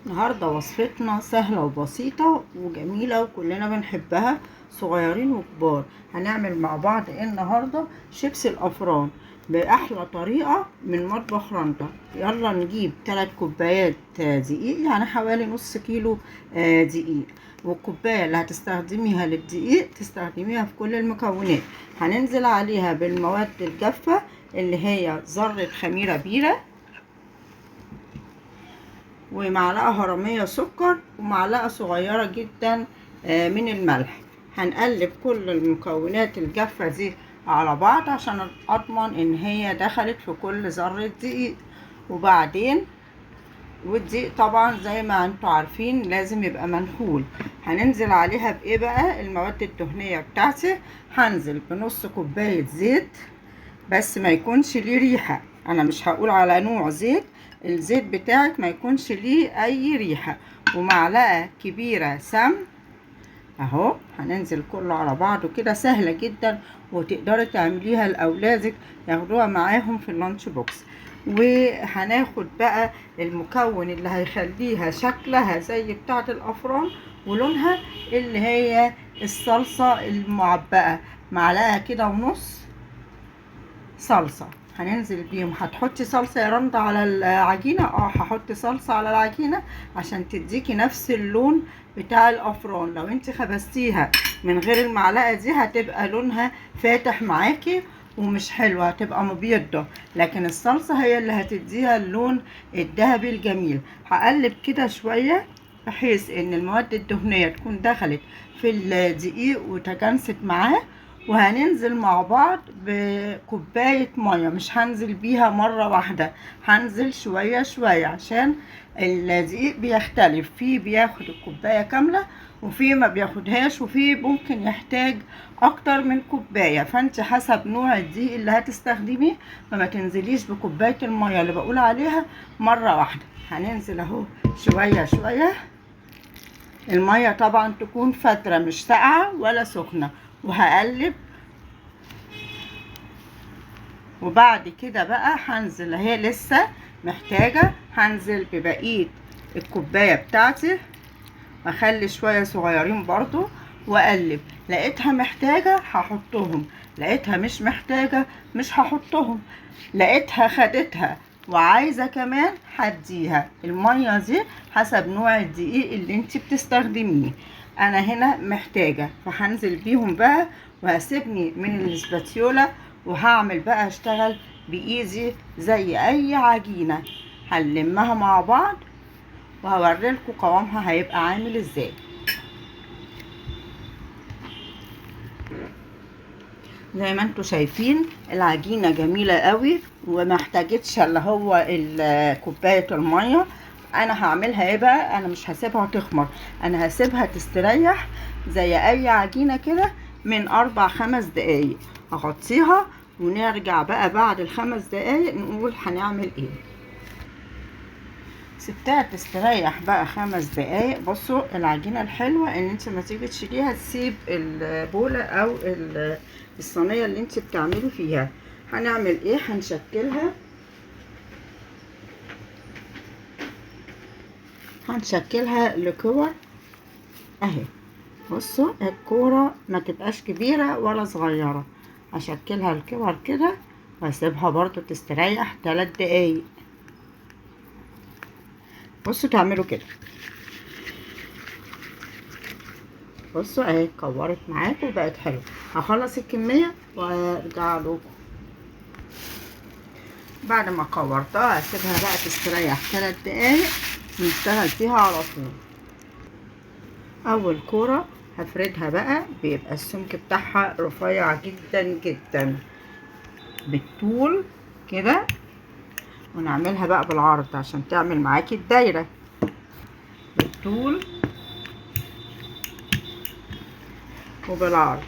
النهارده وصفتنا سهلة وبسيطة وجميلة وكلنا بنحبها، صغيرين وكبار. هنعمل مع بعض النهارده شيبس الافران باحلى طريقه من مطبخ رندا. يلا نجيب 3 كوبايات دقيق، يعني حوالي نص كيلو دقيق، والكوبايه اللي هتستخدميها للدقيق تستخدميها في كل المكونات. هننزل عليها بالمواد الجافه اللي هي ذره خميره بيره، ومعلقة هرميه سكر، ومعلقة صغيرة جدا من الملح. هنقلب كل المكونات الجافه دي على بعض عشان اضمن ان هي دخلت في كل ذره دقيق. وبعدين والدقيق طبعا زي ما انتوا عارفين لازم يبقى منخول. هننزل عليها بايه بقى؟ المواد الدهنية بتاعتي. هنزل بنص كوباية زيت، بس ما يكونش ليه ريحه، انا مش هقول على نوع زيت، الزيت بتاعك ما يكونش ليه اي ريحه. ومعلقة كبيرة سمن اهو. هننزل كله على بعضه كده، سهلة جدا وتقدري تعمليها لاولادك ياخدوها معاهم في ال lunch box. وهناخد بقى المكون اللي هيخليها شكلها زي بتاعه الافران ولونها، اللي هي الصلصه المعبأه، معلقه كده ونص صلصه هننزل بيهم. هتحطي صلصه يا رندا على العجينة؟ هحط صلصه على العجينة عشان تديكي نفس اللون بتاع الافران. لو انت خبزتيها من غير المعلقة دي هتبقى لونها فاتح معاكي ومش حلوة، هتبقى مبيضه، لكن الصلصه هي اللي هتديها اللون الذهبي الجميل. هقلب كده شوية بحيث ان المواد الدهنية تكون دخلت في الدقيق وتجانست معاه. وهننزل مع بعض بكوباية مية، مش هنزل بيها مرة واحدة، هنزل شوية شوية عشان الدقيق بيختلف، في بياخد الكوباية كاملة وفي ما بياخدهاش، وفي ممكن يحتاج اكتر من كوباية. فانت حسب نوع الدقيق اللي هتستخدميه، فما تنزليش بكوباية المية اللي بقول عليها مرة واحدة. هننزل اهو شوية شوية. المية طبعا تكون فاترة، مش ساقعة ولا سخنة. وهقلب، وبعد كده بقى هنزل، اهي لسه محتاجة، هنزل ببقية الكوباية بتاعتي، اخلي شوية صغيرين برضو واقلب. لقيتها محتاجة هحطهم، لقيتها مش محتاجة مش هحطهم، لقيتها خدتها وعايزة كمان هديها. المية دي حسب نوع الدقيق اللي انت بتستخدميه. انا هنا محتاجة فهنزل بيهم بقى، وهسيبني من الاسباتيولا وهعمل بقى اشتغل بايدي زي اي عجينة. هنلمها مع بعض وهوريلكوا قوامها هيبقى عامل ازاي. زي ما انتوا شايفين العجينة جميلة قوي وما احتاجتش اللي هو كوباية المية. انا هعملها ايه بقى؟ انا مش هسيبها تخمر، انا هسيبها تستريح زي اي عجينة كده من 4-5 دقايق. هغطيها ونرجع بقى بعد ال5 دقايق نقول هنعمل ايه. سبتها تستريح بقى 5 دقايق. بصوا العجينة الحلوة ان انت ما تيجي تشيليها تسيب البولة او الصينية اللي انت بتعملي فيها. هنعمل ايه؟ هنشكلها لكور اهي. بصوا الكورة ما تبقاش كبيرة ولا صغيرة، هشكلها الكور كده واسيبها برضو تستريح 3 دقايق. بصوا تعملوا كده، بصوا اهي كورت معاكم وبقت حلوة. هخلص الكمية وارجع لكم. بعد ما كورتها هسيبها بقى تستريح 3 دقايق ونشتغل فيها على طول. اول كورة هفردها بقى، بيبقى السمك بتاعها رفيع جدا جدا بالطول كده، ونعملها بقى بالعرض عشان تعمل معاكي الدايرة بالطول وبالعرض.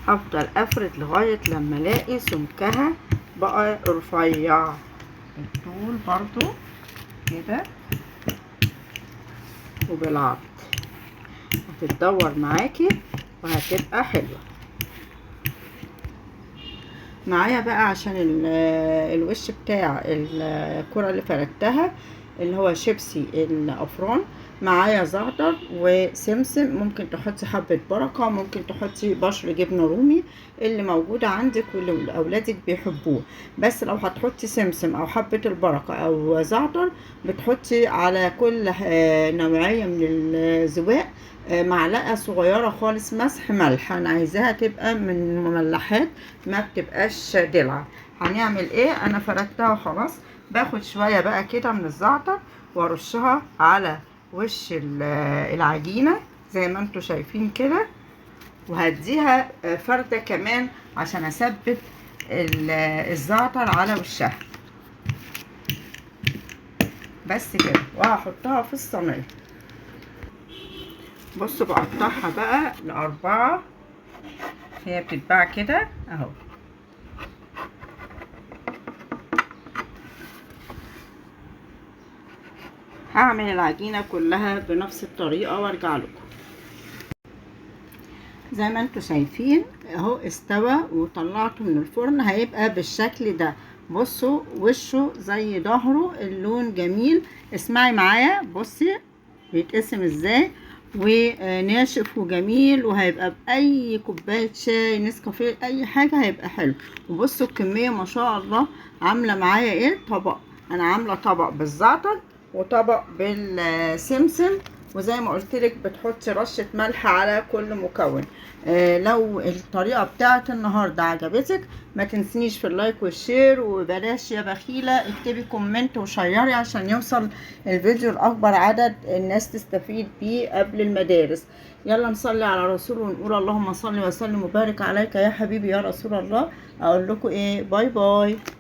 هفضل افرد لغاية لما الاقي سمكها بقى رفيع بالطول برضو كده وبالعرض، هتتدور معاكي وهتبقى حلوة. معايا بقى عشان الوش بتاع الكرة اللي فردتها اللي هو شيبسي الافران، معايا زعتر وسمسم، ممكن تحطي حبة بركة، ممكن تحطي بشر جبنة رومي اللي موجودة عندك واللي اولادك بيحبوه. بس لو هتحطي سمسم او حبة البركة او زعتر، بتحطي على كل نوعية من الزواق معلقة صغيرة خالص مسح ملح. انا عايزاها تبقى من المملحات، ما بتبقاش دلع. هنعمل ايه؟ انا فردتها خلاص. باخد شوية بقى كده من الزعتر وارشها على وش العجينة زي ما انتوا شايفين كده، وهديها فردة كمان عشان اثبت الزعتر على وشها بس كده، وهحطها في الصينية. بصوا بقطعها بقى ل4، هي بتتباع كده اهو. هعمل العجينة كلها بنفس الطريقة وارجع لكم. زي ما انتوا شايفين اهو استوى وطلعته من الفرن، هيبقى بالشكل ده. بصوا وشه زي ظهره، اللون جميل. اسمعي معايا، بصي بيتقسم ازاي، وناشف وجميل، وهيبقى بأي كوباية شاي نسكافيه اي حاجة هيبقى حلو. وبصوا الكمية ما شاء الله عاملة معايا ايه طبق. انا عاملة طبق بالزعتر وطبق بالسمسم، وزي ما قلت لك بتحطي رشة ملح على كل مكون. لو الطريقة بتاعت النهاردة عجبتك ما تنسنيش في ال like وال share، وبلاش يا بخيلة اكتبي comment وشيري عشان يوصل الفيديو لأكبر عدد الناس تستفيد بيه قبل المدارس. يلا نصلي على رسول ونقول اللهم صل وسلم وبارك عليك يا حبيبي يا رسول الله. اقول لكم ايه، bye bye.